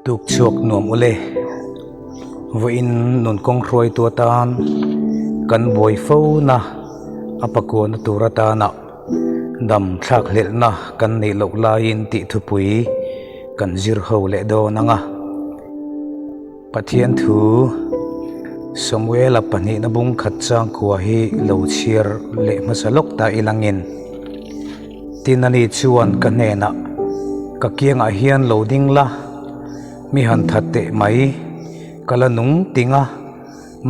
Tuk chhuak nuam ule. Vawiin nun kawng hruaitu atan kan buai fo na a pakuana tur atana dam thlak hlelhna kan neih loh laiin tih thupui kan zir ho leh dawn ang a. Pathian thu Samuela pahnihna bung khat changkua hi lo chhiar leh hmasa lawk ta ilangin tin ani chuan ka hnenah ka kiangah hian lo ding la, mi han that teh mai, ka la nung ting a,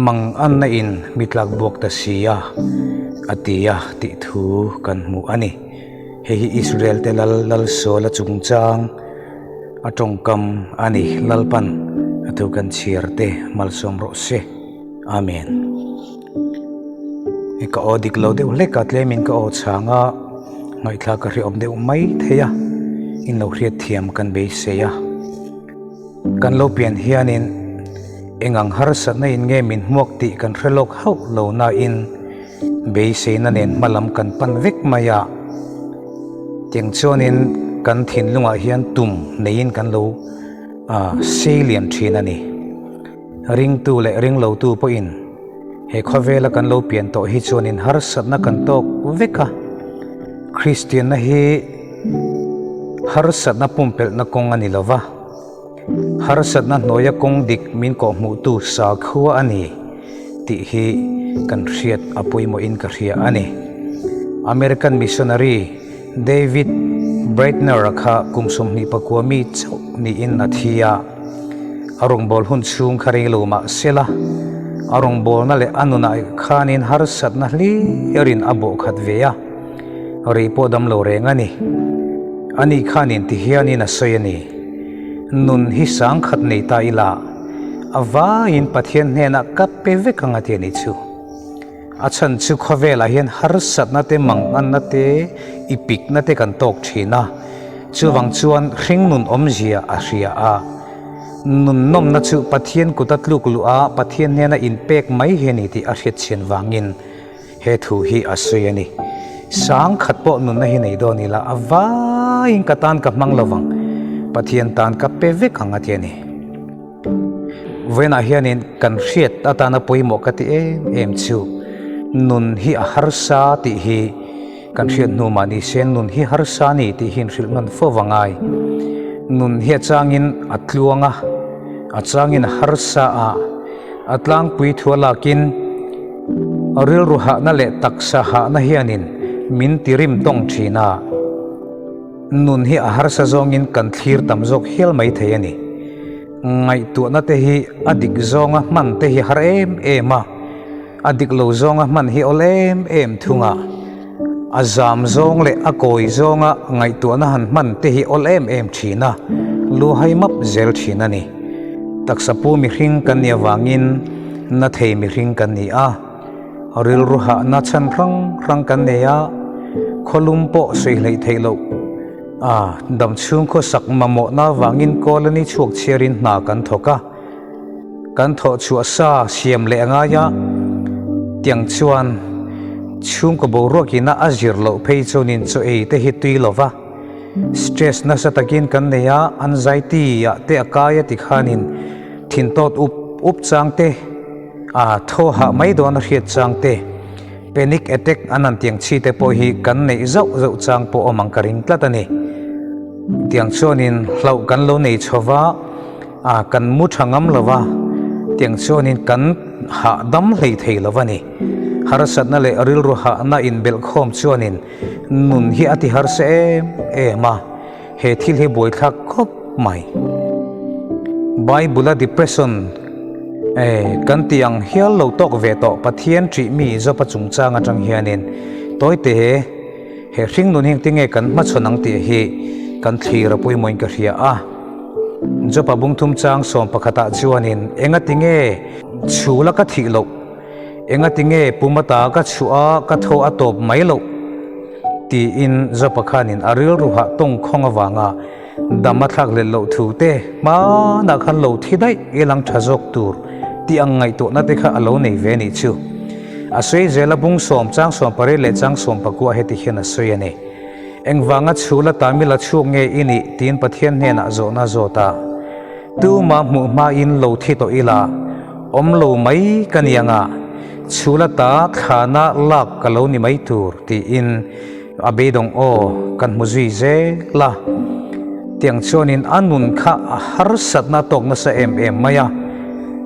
mang anna in mi tlak buak ta si a, a ti a tih thu kan hmu a ni. Hei hi Israel te lal Lalsuala chungchang a tawngkam a ni. Lalpan a thu kan chhiar te malsawm rawh se. Amen. Hei ka aw dik lo deuh hlek a, tlemin ka aw chhang a, ngaihthlak ka hriawm deuh mai thei a, in lo hriat thiam kan beisei a. Kan lo pian hianin eng ang harsatna in nge min hmuak tih kan hre lawk hauh lo nain beiseina nen hma lam kan pan vek mai a, tiang chuanin kan thinlungah hian tum neiin kan lo sei lian thin a ni. Ringtu leh ringlotu pawhin he khawvela kan lo pian tawh hi chuanin harsatna kan tawk vek a, Kristianna hi harsatna pumpelhna kawng a ni lo va, harsatna hnuaia kawng dik min kawhhmuhtu sakhua a ni tih hi kan hriat a pawimawhin ka hria a ni. American missionary David Breitner-a kha kum 29 mi chauh niin a thi a, a rawngbâwl hun chhûng kha rei lo mah se la, a rawngbâwlna leh a nunah khanin harsatna hlirin a bawh khat ve a, rei pawh dam lo reng a ni. Ani khanin ti hianin a sawi a ni, Nun hi sâng khat nei ta ila, a vaiin Pathian hnênah ka pe vek ang a ti a ni chu. A chhan chu khawvelah hian harsatna te, manganna te, i pikna te kan tawk thin a, chuvang chuan hringnun awmzia a hria a. Nun nawmna chu Pathian kuta tluk luh a, Pathian hnena inpek mai hi a ni tih a hriatchhian vangin he thu hi a sawi a ni. Sang khat pawh nunna hi nei dawn ila a vaiin ka tan ka hmang lovang, Pathian tan ka pe vek ang a ti a ni. Vawiinah hianin kan hriat atana pawimawh ka ti em em chu nun hi a harsa tih hi kan hriat hnu mah ni se nun hi harsa ni tih hi inhrilh nawn fo va ngai. Nun hi a changin a tluang a, a changin a harsa a, a tlangpui thu a lakin rilru hahna leh taksa hahna hianin min ti rim tawng thin a. Nun hi a harsa zawngin kan thlir tam zawk hial mai thei a ni. Ngaihtuahna te hi a dik zawnga hman te hi har em em a, a dik lo zawnga hman hi awl em em thung a. A zam zawng leh a kawi zawnga ngaihtuahna han hman te hi awl em em thin a, lu hai map zel thin a ni. Taksa pu mihring kan nih avangin na thei mihring kan ni a. Rilru hahna chhan hrang hrang kan nei a, khawlum pawh sawi hleih theih loh a, dam chhung khawsak mamawhna avangin colony chhuak chhiarin hna kan thawk a, kan thawh chhuah sa siam leh a ngai a, tiang chuan chhungkaw boruakina a zir loh phei chuanin chaw ei te hi tui lo va, stress nasa takin kan nei a, anxiety ah te a kai a ti khanin thintawt up up chang te. A thaw hah mai dawn a hriat chang te, panic attack an han tiang chhi te pawh hi kan neih zauh zauh chang pawh awm ang ka ring tlat a ni. Tiang chuanin hlauh kan lo nei chho va, a kan mu tha ngam lo va, tiang chuanin kan hah dam hlei thei lo va ni. Harsatna leh rilru hahna inbelhkhawm chuanin nun hi a ti harsa em em a. He thil hi buaithlak khawp mai. Bible-a depression eh kan tih ang hial lo tawk ve tawh Pathian ṭih mi Job-a chungchang aṭang hianin tawite he he hringnun hi engtinge kan hmachhawn ang tih hi kan thlir a pawimawhin ka hria a. Job-a bungthum chang sawm pakhatah chuanin engatinge chhula ka thih loh Engatinge pumata ka chhuah a ka thaw a tawp mai loh? tiin Jopa khanin a rilru hah tawng khawng avanga dam a thlak let loh thu te hmanah khan lo thi daih i lang tha zawk tur tih ang ngaihtuahna te kha a lo nei ve nih chu. A sawi zel a bung sawm chang sawm pariat leh chang sawm pakua heti hian a sawi a ni. Engvanga chhula tamil a chhuak nge i nih? tiin Pathian hnenah zawhna a zawt a. Tuma hmuh hmain lo thi tawh ila, awm lo mai ka ni anga, chhul ata thlana lak ka lo ni mai tur tiin a beidawng aw kan hmu zui zel a. Tiang chuanin a nun kha a harsatna tawk nasa em em mai a.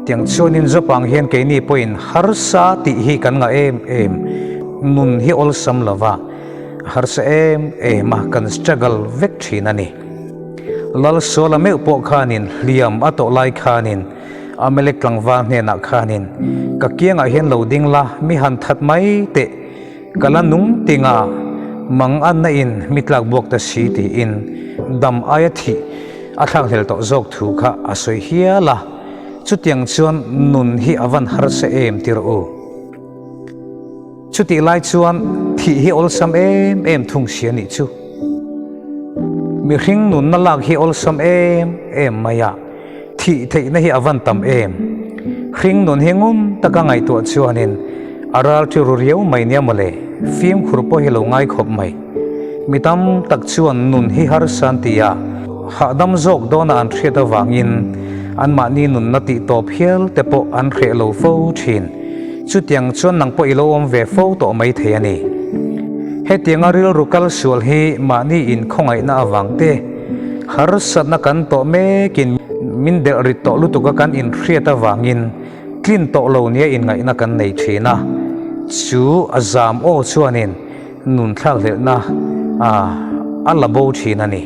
Tiang chuanin Jopang hian keini pawhin harsa tih hi kan ngah em em, nun hi awlsam lova harsa em em a kan struggle vek thin a ni. Lalsuala meuh pawh khanin hliam a tawh lai khanin Amalek tlangval hnenah khanin, Ka kiangah hian lo ding la, mi han that mai teh, ka la nung tinga mang anna in mi tlak buak ta si tiin dam aia thih a thlakhlel tawh zawk thu kha a sawi hial a, chutiang chuan nun hi a van harsa em ti rawh u. Chutih lai chuan thih hi awlsam em em thung si a nih chu. Mihring nunna lak hi awlsam em em mai a, thih theihna hi a van tam em. Hring nun hi ngun taka ngaihtuah chuanin a ral ṭi ru riau mai nia mawle, fimkhur pawh hi lo ngai khawp mai. Mi tam tak chuan nun hi harsa an ti a, hahdam zawk dawna an hriat avangin anmahni nunna tihtawp hial te pawh an hreh lo fo ṭhin. Chutiang chuan nang pawh i lo awm ve fo tawh mai thei a ni. Hetianga rilru kal sual hi mahni inkhawngaihna avang te, harsatna kan tawh mekin min delh rit tawh lutuka kan inhriat avangin tlin tawh lo nia inngaihna kan nei thin a. Chu a zam aw chuanin nun thlakhlelhna a la bo thin a ni.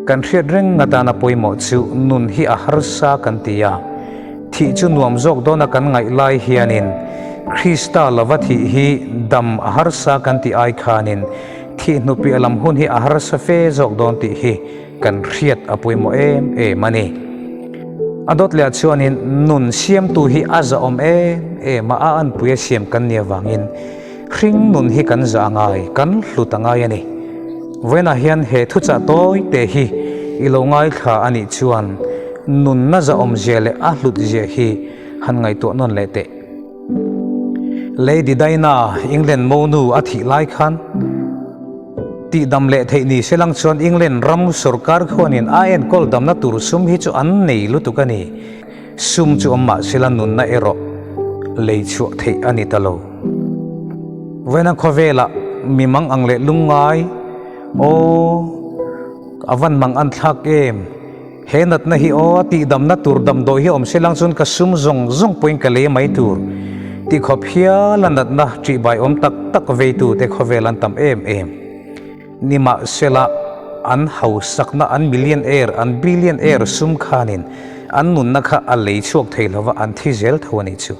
Kan hriat reng atana pawimawh chu nun hi a harsa kan ti a. Thih chu nuam zawk dawna kan ngaih lai hianin Krista lova thih hi dam a harsa kan tih ai khanin thih hnupiah lam hun hi a harsa fe zawk dawn tih hi kan hriat a pawimawh em em a ni. A dawt leh ah chuanin nun siamtu hi a zahawm em em a, a anpui a siam kan nih avangin hring nun hi kan zah a ngai, kan hlut a ngai a ni. Vawiinah hian he thuchah tawi te hi i lo ngaithla a nih chuan nunna zahawmzia leh a hlutzia hi han ngaihtuah nawn leh teh. Lady Diana, England monu a thih lai khan tihdam leh theih ni se lang chuan England ram sorkar khuanin a enkawl damna tur sum hi chu an nei lutuk a ni. Sum chu awm mah sela nunna erawh lei chhuah theih a ni ta lo. Vawiina khawvelah mi mang ang leh lungngai, Aw, a van mang an thlak em? He natna hi aw, a tihdamna tur damdawi hi awm selang chuan ka sum zawng zawng pawhin ka lei mai tur tih khawp hiala natna ṭihbai awm tak tak veitute khawvel an tam em em. Nimahsela, an hausakna, an millionaire, an billionaire sum khanin an nunna kha a lei chhuak thei lova, an thi zel tho a nih chu.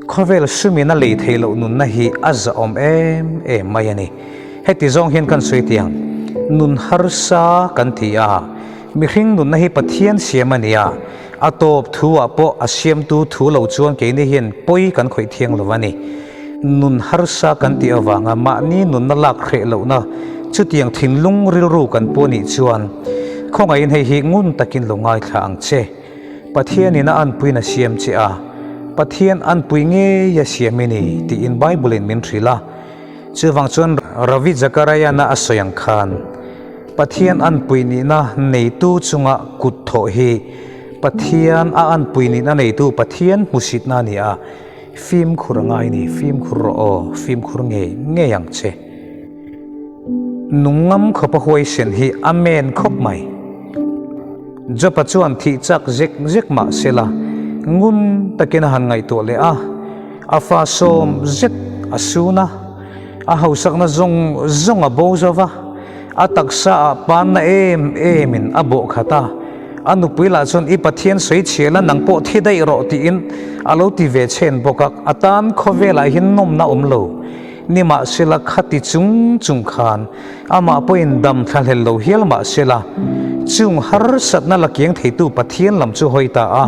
Khawvel sumin a lei theih loh nunna hi a zahawm em em mai a ni. Heti zawng hian kan sawi tiang, nun harsa kan ti a, mihring nunna hi Pathian siam a ni a, a tawp thu ah pawh a siamtu thu lo chuan keini hian pawi kan khawih thiang lo a ni. Nun harsa kan tih avanga mahni nunna lak hreh lohna chutiang thinlung rilru kan pu anih chuan khawngaihin hei hi ngun takin lo ngaithla ang che. Pathianin a anpuiin a siam che a, Pathian anpui ngei a siam i ni tiin Bible-in min hrilh a. Chuvang chuan Ravi Zachariah-na a sawi ang khan Pathian anpui nihna neitu chunga kut thawh hi Pathian a anpui nihna neitu Pathian hmusitna a ni a. Fimkhur a ngai ni, fimkhur rawh aw, fimkhur ngei ngei ang che. Nung ngam khawpa huaisen hi a men khawp mai. Jopa chuan thih chak zek zek mah sela, ngun takin a han ngaihtuah leh a, a fa sawm zet a sun a, a hausakna zawng zawng a bo zo va, a taksa ah panna em emin a bawh khat a, A nupui lah chuan i Pathian sawi chhiah la nang pawh thi daih rawh tiin a lo ti ve chhen bawk a, a tan khawvelah hian nawmna awm lo. Nimahsela khati chung chung khan amah pawhin dam thlahlel lo hial mahsela chung harsatna la kiang theitu Pathian lam chu hawi ta a,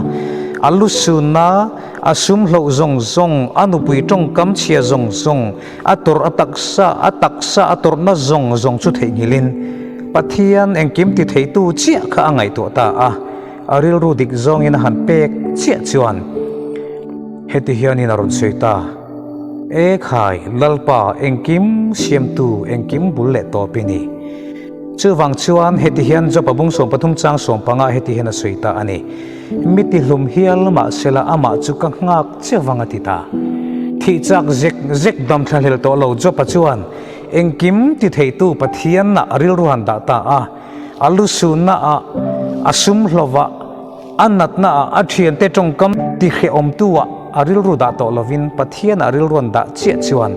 a lu sunna, a sum hloh zawng zawng, a nupui tawngkam chhia zawng zawng, A tawrh a taksa, a taksa a tawrhna zawng zawng chu theihnghilhin Pathian engkim ti theitu chiah kha a ngaihtuah ta a, a rilru dik zawngin a han pek chiah chuan heti hianin a rawn sawi ta, E khai, Lalpa, engkim siamtu, engkim bul leh tawp i ni. Chuvang chuan heti hian Job-a bung 13 chang 15 heti hian a sawi ta a ni, Mi tihlum hial mahsela amah chu ka nghak che vang a ti ta. Thih chak zek zek dam thlahlel tawh lo Job-a chuan engkim ti theitu Pathianna a rilru han dah ta a, a lusunna ah, a sum hlawh ah, a natna ah a thiante tawngkam ti hrehawmtu ah a rilru dah tawh lovin Pathian a rilru an dah chiah chuan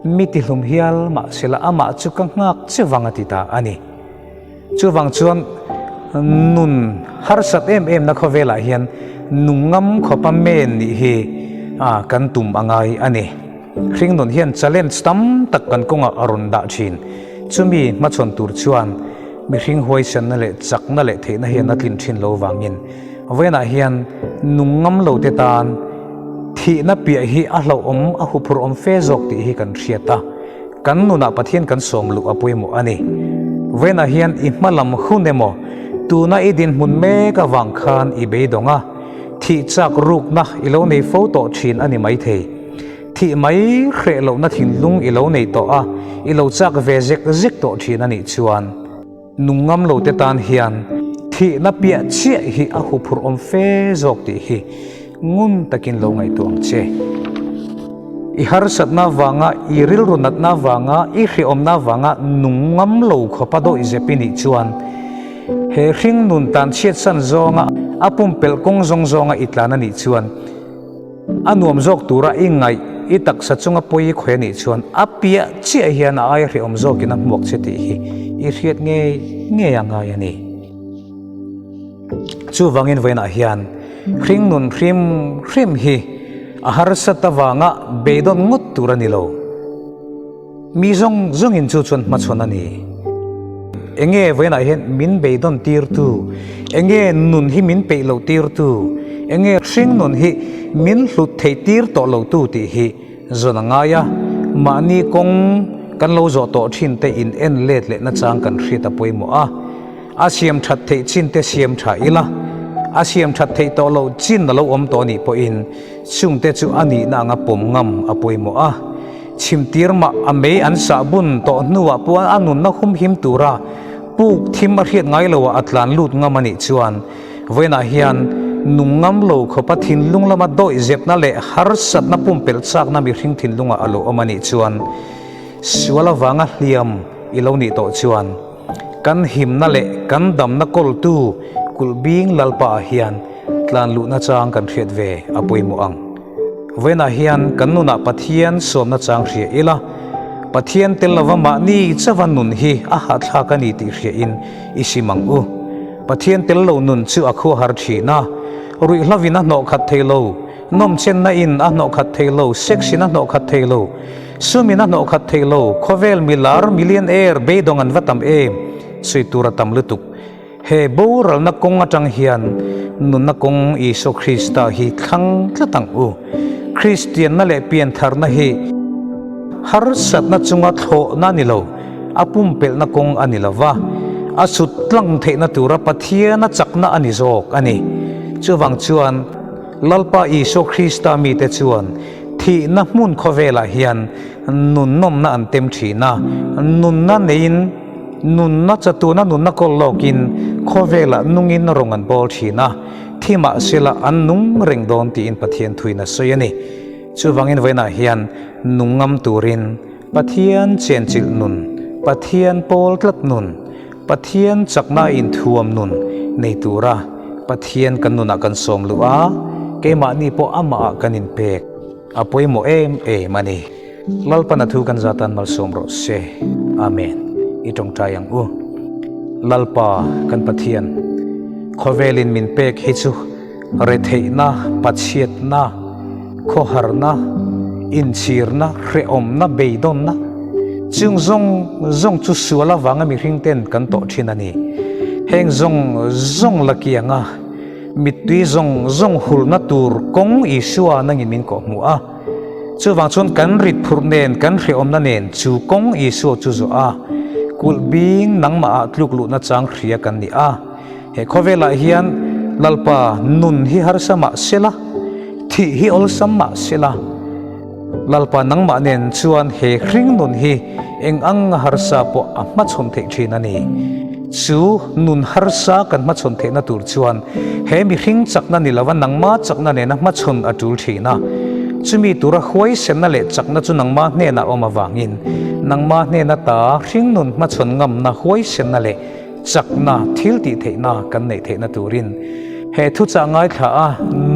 Mi tihlum hial mahsela amah chu ka nghak che vang a ti ta a ni. Chuvang chuan nun harsat em em na khawvelah hian nung ngam khawpa men nih hi kan tum a ngai a ni. Hring nun hian challenge tam tak kan kawngah a rawn dah thin. Chumi hmachhawn tur chuan mihring huaisenna leh chakna leh theihna hian a tlin thin lo vangin vawiinah hian nung ngam lo te tan Thihna piah hi a hlauhawm, a huphurhawm fe zawk tih hi kan hriat a, kan nunah Pathian kan sawm luh a pawimawh a ni. Vawiinah hian i hma lam hun emaw, tuna i dinhmun mek avang khan i beidawng a, thih chak rukna i lo nei fo tawh thin a ni maithei. Thih mai hreh lohna thinlung i lo nei tawh a, i lo chak ve zek zek tawh thin a nih chuan, Nung ngam lo te tan hian thihna piah chiah hi a huphurh awm fe zawk tih hi ngun takin lo ngaihtuah ang che. I harsatna vanga, i rilru natna vanga, i hrehawmna vanga nung ngam lo khawpa dawih zep i nih chuan he hring nun tan chhiatsan zawnga a pumpelh kawng zawng zawnga i tlan a nih chuan A nuam zawk tura i ngaih, i taksa chunga pawi i khawi a nih chuan a piah chiah hian a ai hrehawm zawkin a hmuak che tih hi i hriat ngei ngei a ngai a ni. Chuvangin vawiinah hian hring nun hrim hrim hi a harsat avanga beidawn ngawt tur a ni lo. Mi zawng zawngin chu chuan hmachhawn a ni. Enge vawiinah hian min beidawn tirtu, enge nun hi min peih loh tirtu, enge hring nun hi min hlut theih tir tawh lotu tih hi zawn a ngai a, mahni kawng kan lo zawh tawh thin te in en let leh nachang kan hriat a pawimawh a. A siam that theih chin te siam tha ila, a siam that theih tawh loh chin a lo awm tawh nih pawhin chungte chu a nihna anga pawm ngam a pawimawh a. Chhimtir mah a mei an sah bun tawh hnuah pawh a nunna humhim tura puk thim a hriat ngai loah a tlan lut ngam a nih chuan vawiinah hian nung ngam lo khawpa thinlung lama dawih zepna leh harsatna pumpelh chakna mihring thinlungah a lo awm a nih chuan sual avanga hliam i lo nih tawh chuan Kan himna leh kan damna kawltu kulhbing Lalpa ah hian tlan luhna chang kan hriat ve a pawimawh ang. Vawiinah hian kan nunah Pathian sawmna chang hria ila, Pathian tel lova mahni chauha nun hi a hahthlak a ni tih hriain i sim ang u. Pathian tel lo nun chu a khuahar thin a, ruihhlovin a hnawhkhat thei lo, Nawmchenna in a hnawhkhat thei lo, sex in a hnawhkhat thei lo, sum in a hnawhkhat thei lo, khawvel milar, millionaire, beidawng an va tam em? Sawi tur a tam lutuk. He boralna kawng atang hian nunna kawng Isua Krista hi thlang tlat ang u. Kristianna leh piantharna hi harsatna chunga thlawhna a ni lo, a pumpelhna kawng a ni lo va, a sut tlang theihna tura Pathiana chakna a ni zawk a ni. Chuvang chuan. Lalpa Isua Krista mite chuan thihna hmun khawvelah hian nun nawmna an tem thin a, nunna neiin, nunna chatuna nunna kawl lawkin khawvelah nungin rawng an bawl thin a, thi mahsela an nung reng dawn tiin Pathian thuin a sawi a ni. Chuvangin vawiinah hian nung ngam turin Pathian chenchilh nun, Pathian pawl tlat nun, Pathian chakna inthuam nun nei tura Pathian kan nunah kan sawm luh a, keimahni pawh amahah kan inpek a pawimawh em em a ni. Lalpan a thu kan zatan malsawm rawh se. Amen. I tawngtai ang u. Lalpa kan Pathian, khawvelin min pek hi chu retheihna, pachhiatna, khawharna, inchhirna, hrehawmna, beidawnna, chung zawng zawng chu sual avanga mihring ten kan tawh thin a ni. Heng zawng zawng la kianga mittui zawng zawng hulna tur kawng Isua nangin min kawhhmuh a. Chuvang chuan kan rit phurh nen, kan hrehawmna nen chu kawng Isua chu zawh a, kulh bing nangmahah tluk luhna chang hria kan ni a. He khawvelah hian Lalpa nun hi harsa mah sela, thih hi awlsam mah sela. Lalpa nangmah nen chuan he hring nun hi eng ang a harsa pawh a hmachhawn theih thin a ni. Chu nun harsa kan hmachhawn theihna tur chuan he mihring chakna ni lova nangma chakna nena hmachhawn a tul thin a. Chumi tura huaisenna leh chakna chu nangma hnenah awm avangin nangma hnena ta hring nun hmachhawn ngamna huaisenna leh Chakna, thil tih theihna kan neih theihna turin he thuchah ngaithla a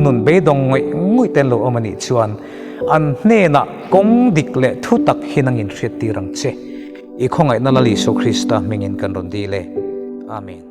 nun beidawng ngawih ngawih te an lo awm a nih chuan an hnenah kawng dik leh thu tak hi nangin hriattir ang che. I khawngaihna Lal Isua Krista hmingin kan rawn dil e. Amen.